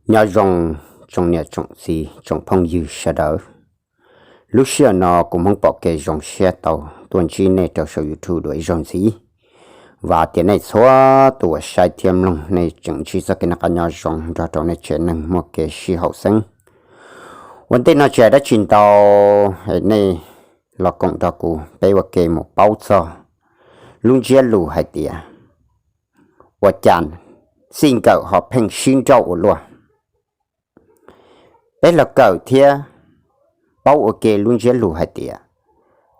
Nyob zoo tsoom niam tsoom txiv tsoom phooj ywg sawv daws. Lub sij hawm no kuv Hmoob Pom Kev zoo siab tau tuaj ntsib nej rau saum YouTube dua ib zaug ntxiv. Vam tias nej txhua tus uas saib thiab mloog nej tseem ntsib txoj kev noj qab nyob zoo nrog rau nej tsev neeg muaj kev sib haum xeeb. Ua ntej no tsis hais dab tsi ntau, nej los koom nrog kuv peb ua ke mus paub txog lub ntsiab lus hais tias ua cas txij nkawm ho pheej sib nrauj ua luaj. Peb los kawm thiab paub ua ke lub ntsiab lus hais tias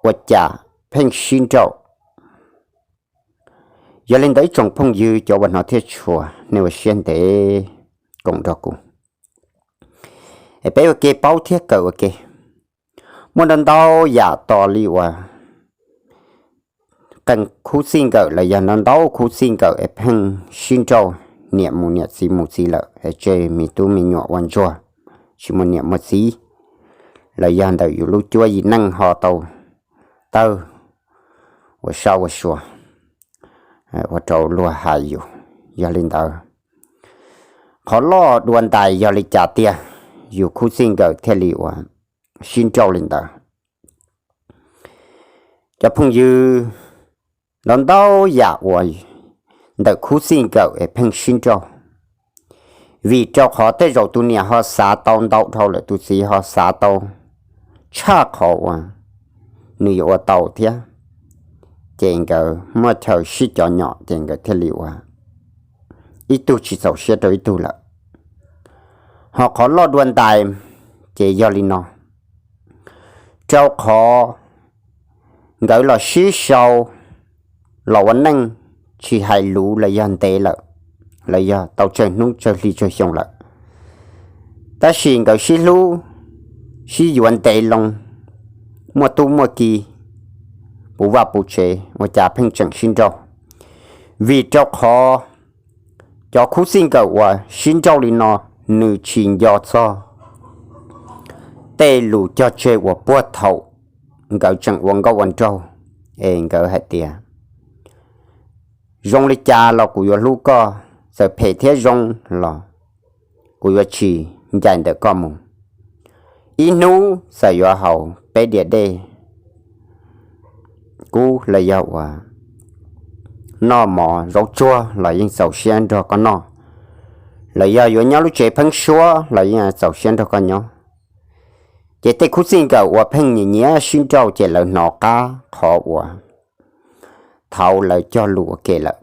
ua cas pheej sib nrauj. Yog li ntawd ib tsoom phooj ywg cov uas hnov thiab tshua, nej ua siab ntev koom nrog kuv es peb ua ke paub thiab kawm ua ke. Muaj ntau ntau yam tos li uas qee khub txij nkawm los yog ntau ntau khub txij nkawm es pheej sib nrauj, niam mus niam txiv mus txiv lawm es tseg me tub me nyuam ua ntsuag tsis muaj niam muaj txiv, los yog ntawm yus lub cuab yim neej ho tau tawg ua sab ua sua ua rau luag hais yus. Yog li ntawd qhov loj dua ntais yog li cas tiag yus khub txij nkawm thiaj li uas sib nrauj li ntawd? Cov phooj ywg, ntau ntau yam uas ntawm khub txij nkawm es pheej sib nrauj, vim rau qhov tej zaum tus niam ho xav tau ntau dhau lawm, tus txiv ho xav tau tshaj qhov uas nws yuav ua tau thiab, ces nkawd muaj chaw sib cov nyom ces nkawd thiaj li uas ib tug tsis txaus siab rau ib tug lawm. Ho qhov loj dua ntais ces yog li no, rau qhov nkawd los sib sau los ua neej tsis hais luv los yog ntev lawm, los yog tau tsawg hnub tsawg hli tsawg xyoo lawm, tab sis nkawd sib hlub sib yuav ntev loo, muaj tub muaj ki, puv vaj puv tsev, ua cas pheej tseem sib nrauj? Vim rau qhov cov khub txij nkawm uas sib nrauj li no, nws tsis nco txog tej lus cog tseg uas puag thaum nkawd tseem ua nkauj ua nraug, es nkawd hais tias zoo li cas los kuv yuav hlub koj, txawm phem thiab zoo los kuv yuav tsis ncaim ntawm koj mus. Ib hnub txawm yuav haus peb diav dej kub los yog uas noj mov zaub tsuag los yeej txaus siab nrog koj noj, los yog yuav nyob lub tsev pheeb suab los yeej txaus siab nrog koj nyob. Ces tej khub txij nkawm uas pheej nyiam nyiam sib nrauj ces lawv hnov qab qhov uas thaud lawv cog lus ua ke lawm.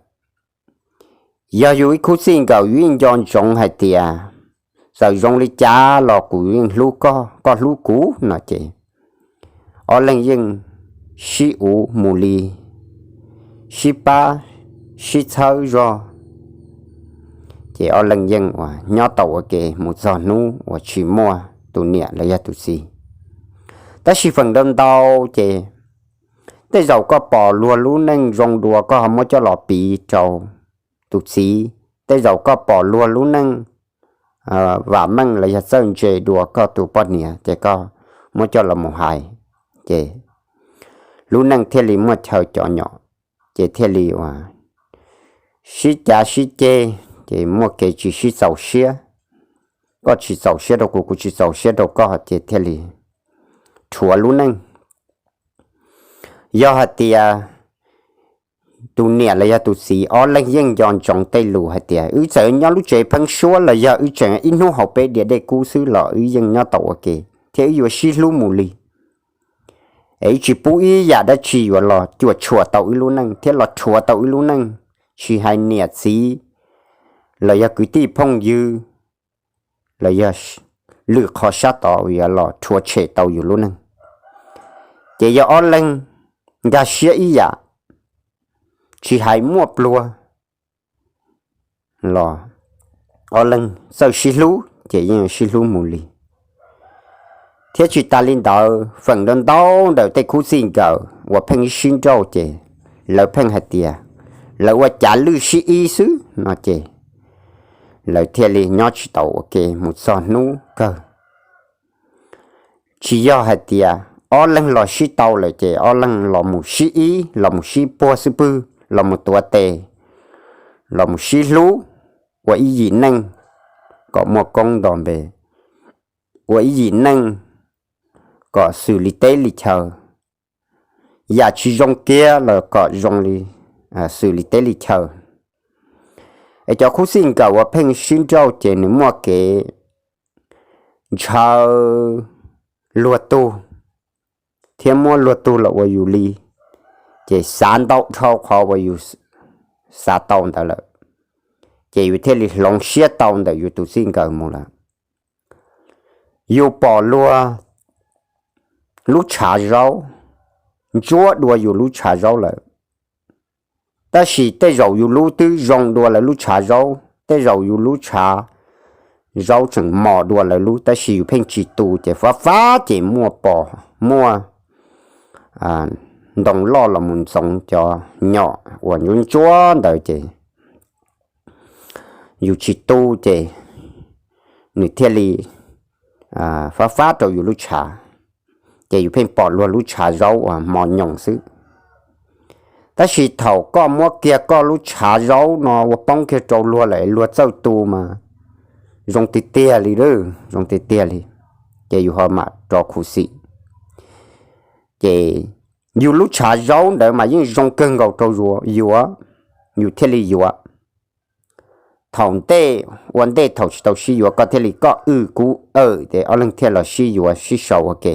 Yog yus ib khub txij nkawm yus yeej nco ntsoov hais tias txawm zoo li cas los kuv yeej hlub koj, koj hlub kuv no ces ob leeg yeej sib uv mus li, sib pab sib txhawb zog, ces ob leeg yeej uas nyob tau ua ke mus txog hnub uas tsis muaj tus niam los yog tus txiv. Tab sis feem ntau ntau ces tej zaum koj pom luag lub neej zoo dua koj ho muab coj los piv rau tus txiv, tej zaum koj pom luag lub neej vam meej los yog txawj ntse dua koj tus poj niam ces koj muab coj los mus hais, ces lub neej thiaj li muaj chaw cov nyom, ces thiaj li uas sib cav sib ceg, ces muaj kev tsis sib txaus siab, koj tsis txaus siab rau kuv, kuv tsis txaus siab rau koj, ces thiaj li rhuav lub neej. Yog hais tias tus niam los yog tus txiv ob leeg yeej nco ntsoov tej lus hais tias wb txawm nyob lub tsev pheeb suab los yog wb tseem ib hnub haus peb diav dej kub xwb los wb yeej nyob tau ua ke thiab wb yuav sib hlub mus li, es wb tsis pub ib yam dab tsi yuav los cuam tshuam tau wb lub neej thiab los rhuav tau wb lub neej, tsis hais niam txiv los yog kwv tij phooj ywg los yog lwm qhov sab tod yuav los rhuav tshem tau yus lub neej. Ces yog ob leeg nkag siab ib yam, tsis hais muaj pluag los ob leeg txawj sib hlub ces yeej sib hlub mus li. Thiab tsis tas li ntawd, feem ntau ntau ntawm tej khub txij nkawm uas pheej sib nrauj ces lawv pheej hais tias lawv ua cav lwj sib ib xwb no ces lawv thiaj li nyob tsis tau ua ke mus txog hnub kawg. Tsis yog hais tias ob leeg los sib tau lawm ces ob leeg los mus sib ib, los mus sib puag xwb pwg, los mus tuav tes, los mus sib hlub ua ib yim neej, kom muaj koob nto npe, ua ib yim neej kom xws li teb li chaw, yam tsis zoo kiag los kom zoo li, xws li teb li chaw. Es cov khub txij nkawm uas pheej sib nrauj ces nws muaj kev ntshaw luag tug thiab muab luag tug los ua yus li, ces xav ntau dhau qhov uas yus xav tau ntawd lawm, ces yus thiaj li hloov siab tau ntawm yus tus txij nkawm mus lawm. Yus pom luag lub tshav zaub ntsuab dua yus lub tshav zaub lawm, tab sis tej zaum yus lub twb zoo dua lawv lub tshav zaub, tej zaum yus lub tshav zaub tseem mos dua lawv lub, tab sis yus pheej tsis tu ces fab fab ces muaj pos, muaj ntoo loj los mus ntxoov cov nyom uas ntsuab ntsuab ntawd ces yus tsis tu ces nws thiaj li fab fab rau yus lub tshav, ces yus pheej pom luag lub tshav zaub uas mos nyoos xwb. Tab sis thaum koj muab kiag koj lub tshav zaub no ua poob kiag rau luag lawm luag txawj tu mas zoo tiag tiag li, zoo tiag tiag li, ces yus ho mam rov khuv xim. Ces yus lub tshav zaub ntawd mas yeej zoo kawg nkaus rau yus, yus thiaj li yuav. Thaum ntej, ua ntej thaum tsis tau sib yuav koj thiaj li koj w kuv w ces ob leeg thiaj los sib yuav sib sau ua ke.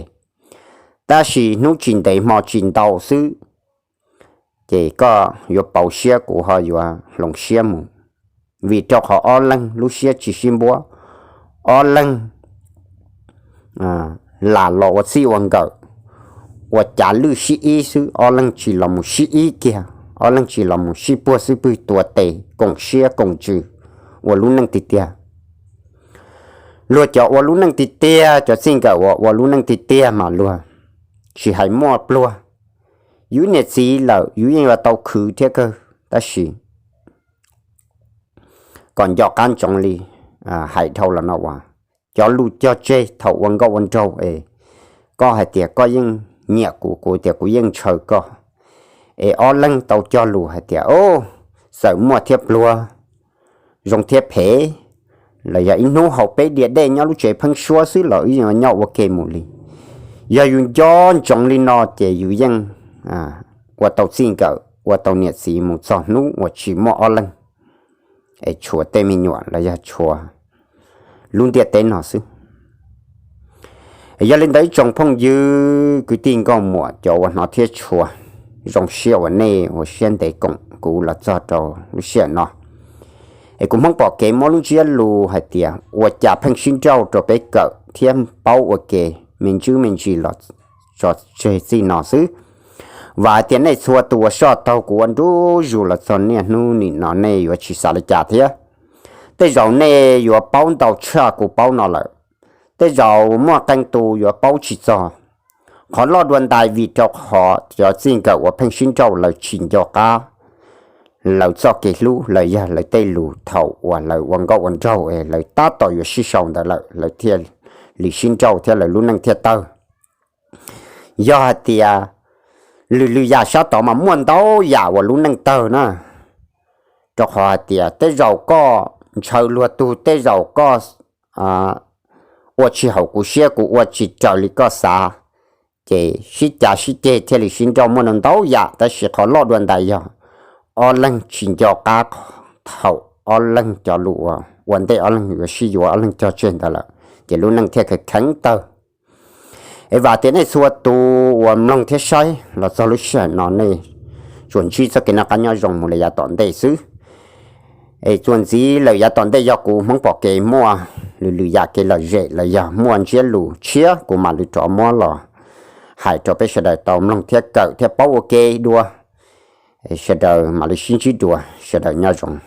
Tab sis hnub tsis ntev hmo tsis ntau xwb, ces koj yuav pauv siab kuv ho yuav hloov siab mus, vim rau qhov ob leeg lub siab tsis sib npuab, ob leeg lam los ua txij ua nkawm, ua cav lwj sib ib xwb, ob leeg tsis los mus sib ib kiag, ob leeg tsis los mus sib puag xwb pwg tuav tes koom siab koom ntsws ua lub neej tiag tiag. Luag cov ua lub neej tiag tiag, cov txij nkawm uas ua lub neej tiag tiag mas luag tsis hais muaj pluag, yus niam txiv lawm yus yeej yuav tau khwv thiab kawg, tab sis kom nco qab ntsoov li hais dhau los no uas cov lus cog tseg thaum ua nkauj ua nraug es koj hais tias koj yeej nyiam kuv, kuv tias kuv yeej ntshaw koj, es ob leeg tau cog lus hais tias o, txawm muaj thiab pluag, zoo thiab phem, los yog ib hnub haus peb diav dej nyob lub tsev pheeb suab xwb los wb yeej nyob ua ke mus li. Yog yus nco ntsoov li no ces yus yeej ua tau txij nkawm ua tau niam txiv mus txog hnub uas tsis muaj ob leeg es tshuav tej me nyuam los yog tshuav lub ntiaj teb no xwb. Yog li ntawd ib tsoom phooj ywg kwv tij nkauj muam cov uas hnov thiab tshua, zoo siab uas nej ua siab ntev koom kuv los txog rau lub sij hawm no. Es kuv Hmoob Pom Kev muab lub ntsiab lus hais tias ua cas pheej sib nrauj rau peb kawm thiab paub ua ke me ntsis me ntsis los tso tseg txij no xwb. Vam hais tias nej txhua tus uas soj taug kuv ua ntu zus los txog niaj hnub nim no nej yuav tsis xav li cas thiab. Tej zaum nej yuav paub ntau tshaj kuv paub no lawm, tej zaum muaj qee tus yuav paub tsis txog. Qhov loj dua ntais vim rau qhov cov txij nkawm uas pheej sib nrauj lawv tsis nco qab lawv txoj kev hlub los yog lawv tej lus thaum uas lawv ua nkauj ua nraug es lawv tab tom yuav sib sau ntawd lawm lawv thiaj li sib nrauj thiab lawv lub neej thiaj tawg. Yog hais tias lwm lwm yam sab tod mas muaj ntau yam uas lub neej tawg na, rau qhov hais tias tej zaum koj ntshaw luag tug, tej zaum koj ua tsis haum kuv siab, kuv ua tsis raws li koj xav, ces sib cav sib ceg thiaj li sib nrauj muaj ntau yam. Tab sis qhov loj dua ntais yog ob leeg tsis nco qab thaum ob leeg cov lus uas ua ntej ob leeg yuav sib yuav ob leeg cog tseg ntawd lawm, ces lub neej thiaj kheev kheev tawg. Es vam tias nej txhua tus uas mloog thiab saib los txog lub sij hawm no nej tsuas ntsib txoj kev noj qab nyob zoo mus li yav tom ntej xwb. Es txuas ntxiv lawm yav tom ntej yog kuv Hmoob Pom Kev muaj lwm lwm yam kev lom zem los yog muaj ntsiab lus tshiab kuv mam li rov muab los hais rau peb sawv daws tau mloog thiab kawm thiab paub ua ke dua. Sawv daws mam li sib ntsib dua, sawv daws nyob zoo.